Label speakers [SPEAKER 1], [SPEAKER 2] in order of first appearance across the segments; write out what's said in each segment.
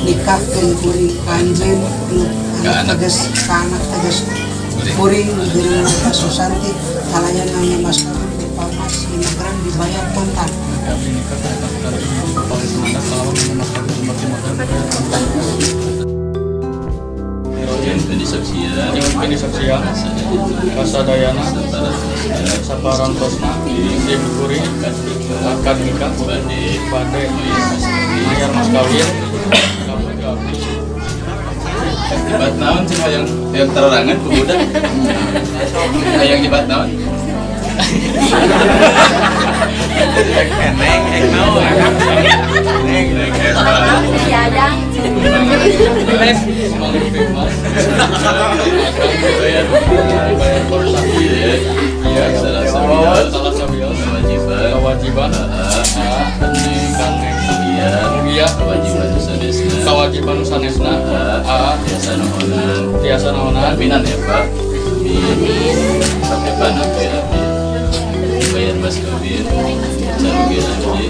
[SPEAKER 1] Nikahkeun kuring ka anjeun nu
[SPEAKER 2] Ka
[SPEAKER 1] anak
[SPEAKER 2] anak.
[SPEAKER 1] Tegas ka anak tegas kuring nu beureum Eka Susanti kalayan nangna mas kawin berupa emas 5 gram dibayar kontan.
[SPEAKER 3] Abdi nikah ka Eka Susanti paling semangat kalawan mas kawin seperti modal bayar kontan.
[SPEAKER 2] Nyuhunkeun disaksian.
[SPEAKER 3] Nyuhunkeun disaksian. Kasadayana. Saparantosna. Sim kuring. Akad nikah.
[SPEAKER 2] Bade.
[SPEAKER 3] Bade.
[SPEAKER 2] Mayar
[SPEAKER 3] mayar mas kawin ka putra abdi.
[SPEAKER 2] Nyebat naon sih hayang hayang tarorangan ku budak? Hayang nyebat naon? Neng, ek naon? Neng, neng, eta.
[SPEAKER 4] Yayang.
[SPEAKER 3] Mangrupi mas.
[SPEAKER 2] Bayar
[SPEAKER 3] bayar kontan.
[SPEAKER 2] Iya,
[SPEAKER 3] iya.
[SPEAKER 2] Salah sabios.
[SPEAKER 3] Salah sabios.
[SPEAKER 2] Kewajiban.
[SPEAKER 3] Kewajiban.
[SPEAKER 2] A.
[SPEAKER 3] A. Kaneng.
[SPEAKER 2] Iya.
[SPEAKER 3] Mugia.
[SPEAKER 2] Kewajiban sanesna.
[SPEAKER 3] Kewajiban sanesna.
[SPEAKER 2] A.
[SPEAKER 3] A.
[SPEAKER 2] Tiasa nohonan.
[SPEAKER 3] Tiasa naonan.
[SPEAKER 2] Aminan ya, Pak. Amin. Sampai abdi abdi. Bayar mas kawin. Carugi abdi.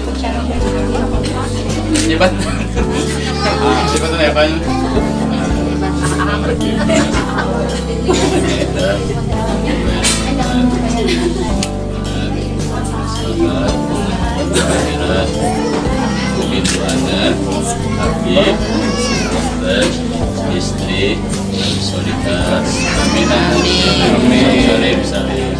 [SPEAKER 2] Nyebat. Nyebat ya, Pak. Eta. Akhirat. Begitu anak, abdi, dokter, istri, solika, amin, amin, salim, salim.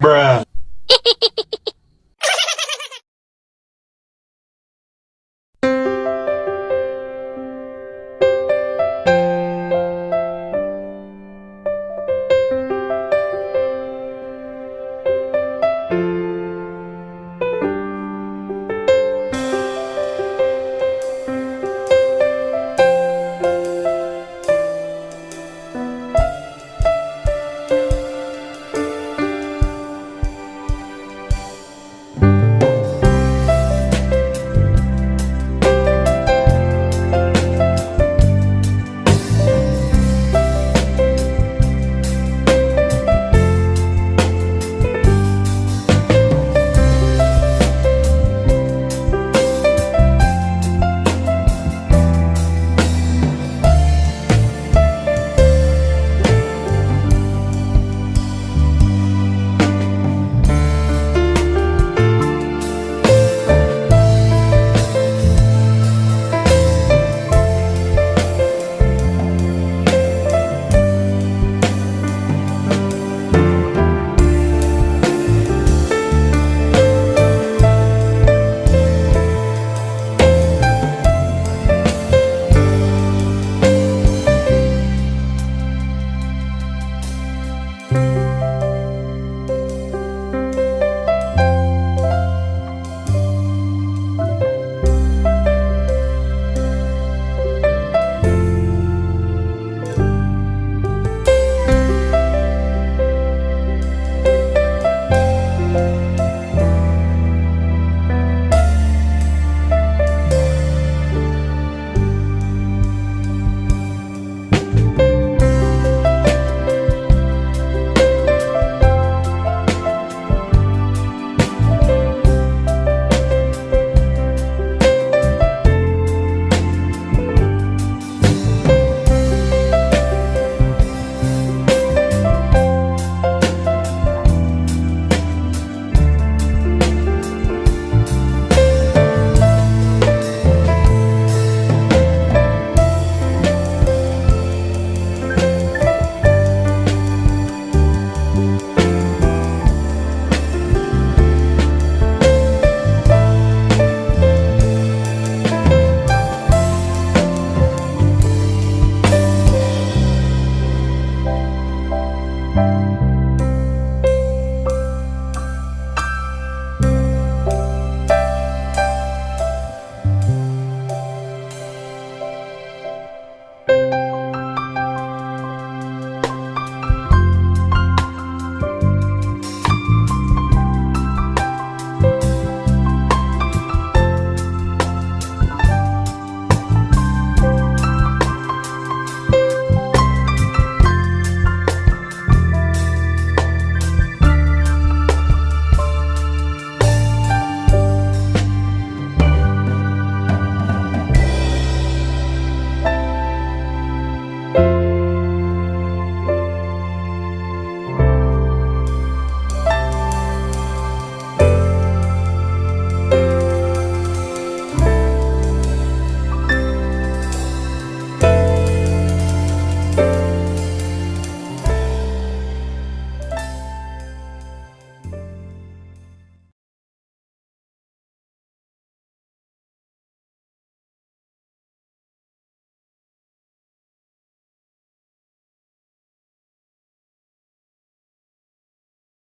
[SPEAKER 5] Bruh.